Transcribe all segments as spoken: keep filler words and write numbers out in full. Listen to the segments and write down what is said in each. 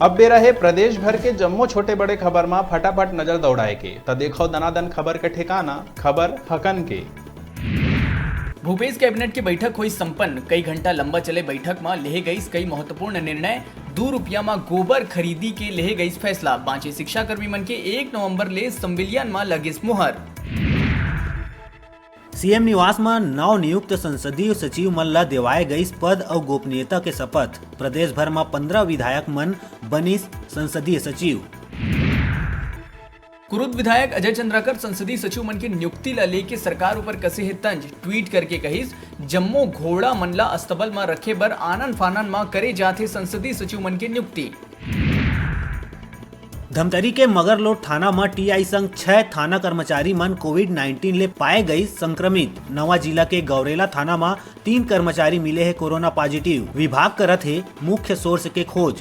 अब बेरा हे प्रदेश भर के जम्मो छोटे बड़े खबर मा फटाफट नजर दौड़ाए के, त देखो दनादन खबर के ठिकाना, खबर हकन के। भूपेश कैबिनेट के बैठक होइस संपन्न। कई घंटा लंबा चले बैठक मा लेहे गइस कई महत्वपूर्ण निर्णय। दू रुपया मा गोबर खरीदी के लेहे गइस फैसला। बांचे शिक्षा कर्मी मन के एक नवंबर ले संविलियन मा लगिस मुहर। सीएम निवास म नव नियुक्त संसदीय सचिव मन ल देवाए गइस पद अउ गोपनीयता के शपथ। प्रदेश भर म पंद्रह विधायक मन बनिस संसदीय सचिव। कुरुद विधायक अजय चंद्राकर संसदीय सचिव मन के नियुक्ति ल लेके सरकार ऊपर कसे हे तंज। ट्वीट करके कहिस, "जम्मो घोड़ा मन ल अस्तबल म रखे बर आनन फानन म करे जाथे संसदीय सचिव मन के नियुक्ति।" धमतरी के मगरलोड थाना म टीआई संग छह थाना कर्मचारी मन कोविड नाइनटीन ले पाए गइस संक्रमित। नवा जिला के गौरेला थाना म तीन कर्मचारी मिले हे कोरोना पॉजिटिव। विभाग करत हे मुख्य सोर्स के खोज।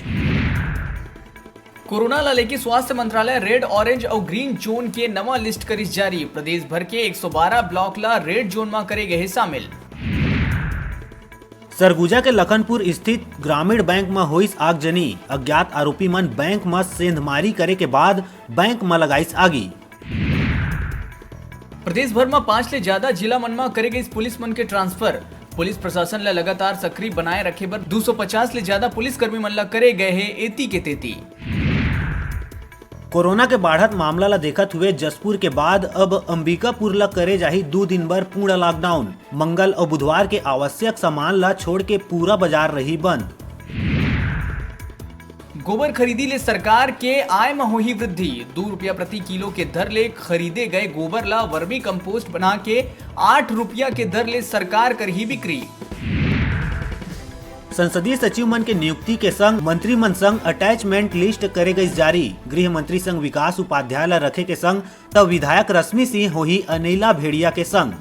कोरोना ला लेके स्वास्थ्य मंत्रालय रेड, ऑरेंज अउ ग्रीन जोन के नवा लिस्ट करिस जारी। प्रदेश भर के एक सौ बारह ब्लॉक ला रेड जोन म करे गए हे शामिल। सरगुजा के लखनपुर स्थित ग्रामीण बैंक म होइस आगजनी। अज्ञात आरोपी मन बैंक म सेंधमारी करे के बाद बैंक म लगाइस आगी। प्रदेश भर म पांच ले ज्यादा जिला मन म करे गइस पुलिस मन के ट्रांसफर। पुलिस प्रशासन ल लगातार सक्रिय बनाए रखे बर दू सौ पचास ले ज्यादा पुलिसकर्मी मन ल करे गए हे एती के तेती। कोरोना के बाढ़त मामला ल देखत हुए जशपुर के बाद अब अंबिकापुर ल करे जाही दू दिन बर पूर्ण लॉकडाउन। मंगल अउ बुधवार के आवश्यक सामान ल छोड़ के पूरा बाजार रही बंद। गोबर खरीदी ले सरकार के आय म होही वृद्धि। दू रुपया प्रति किलो के दर ले खरीदे गए गोबर ल वर्मी कंपोस्ट बना के आठ रुपया के दर ले सरकार करही बिक्री। संसदीय सचिव मन के नियुक्ति के संग मंत्री मन संग अटैचमेंट लिस्ट करे गइस जारी। गृह मंत्री संग विकास उपाध्याय ल रखे के संग त विधायक रश्मि सिंह होही अनिला भेड़िया के संग।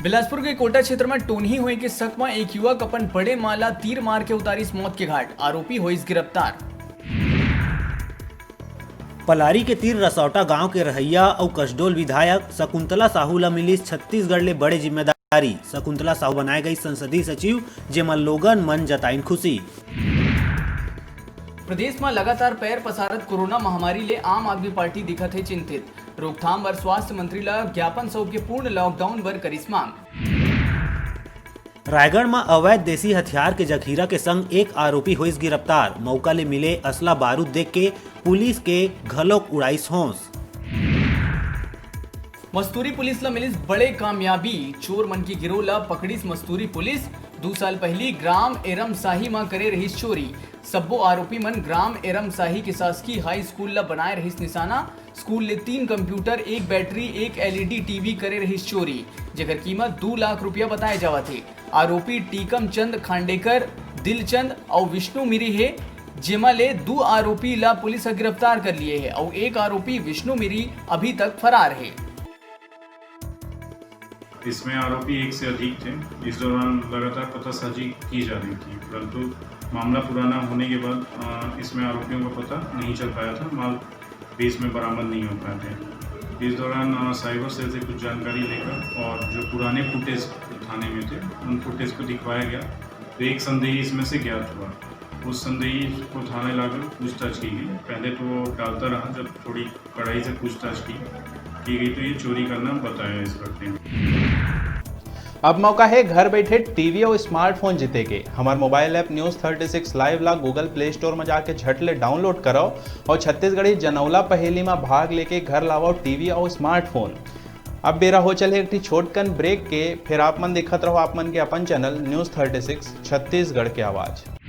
बिलासपुर के कोटा क्षेत्र म टोनही होए के शक म एक युवक अपन बड़े मां ला तीर मार के उतारिस मौत के घाट, आरोपी होइस गिरफ्तार। पलारी के तीर रसौटा गांव के रहइया अउ कसडोल विधायक शकुंतला साहू ला मिलिस छत्तीसगढ़ ले बड़े जिम्मेदारी। शकुंतला साहू बनाए गई संसदीय सचिव, जेमा लोगन मन जताइन खुशी। प्रदेश म लगातार पैर पसारत कोरोना महामारी ले आम आदमी पार्टी दिखत हे चिंतित। रोकथाम बर स्वास्थ्य मंत्री ल ज्ञापन सौंप के पूर्ण लॉकडाउन बर करिस मांग। रायगढ़ म अवैध देसी हथियार के जखीरा के संग एक आरोपी होइस गिरफ्तार। मौका ले मिले असला बारूद देख के पुलिस के घलोक उड़ाइस होंस। मस्तूरी पुलिस ल मिलिस बड़े कामयाबी, चोर मन के गिरोह ल पकड़िस मस्तूरी पुलिस। दू साल पहिली ग्राम एरमसाही म करे रहिस चोरी। सब्बो आरोपी मन ग्राम एरमसाही के शासकीय हाई स्कूल ल बनाए रहिस निशाना। स्कूल ले तीन कंप्यूटर, एक बैटरी, एक एलईडी टीवी करे रहिस चोरी, जेकर कीमत दू लाख रुपया बताए जावत हे। आरोपी टीकम चंद खांडेकर, दिलचंद अउ विष्णु मिरी हे, जेमा ले दू आरोपी ला पुलिस ह गिरफ्तार कर लिए हे अउ एक आरोपी विष्णु मिरी अभी तक फरार हे। इसमें आरोपी एक से अधिक थे। इस दौरान लगातार पतासाजी की जा रही थी, परंतु मामला पुराना होने के बाद, अ, इसमें आरोपियों का पता नहीं चल पाया था। माल भी इसमें बरामद नहीं हो पाए थे। इस दौरान, अ, साइबर सेल से कुछ जानकारी लेकर और जो पुराने फुटेज थाने में थे, उन फुटेज को दिखवाया गया, तो एक संदेही इसमें से ज्ञात हुआ। उस संदेही को थाने लाकर पूछताछ की गई। पहले तो वो टालता रहा, जब थोड़ी कड़ाई से पूछताछ की, की गई, तो ये चोरी करना बताया इस व्यक्ति ने। अब मौका हे घर बैठे टीवी अउ स्मार्टफोन जीते के। हमर mobile app news thirty six live ला Google Play Store म जाके झट ले डाउनलोड करव अउ छत्तीसगढ़ी जनौला पहेली म भाग लेके घर लावव टीवी अउ स्मार्टफोन। अब बेरा हो चले एक ठी छोटकन ब्रेक के, फिर आप मन देखत रहो आप मन के अपन channel news thirty six Chhattisgarh के आवाज़।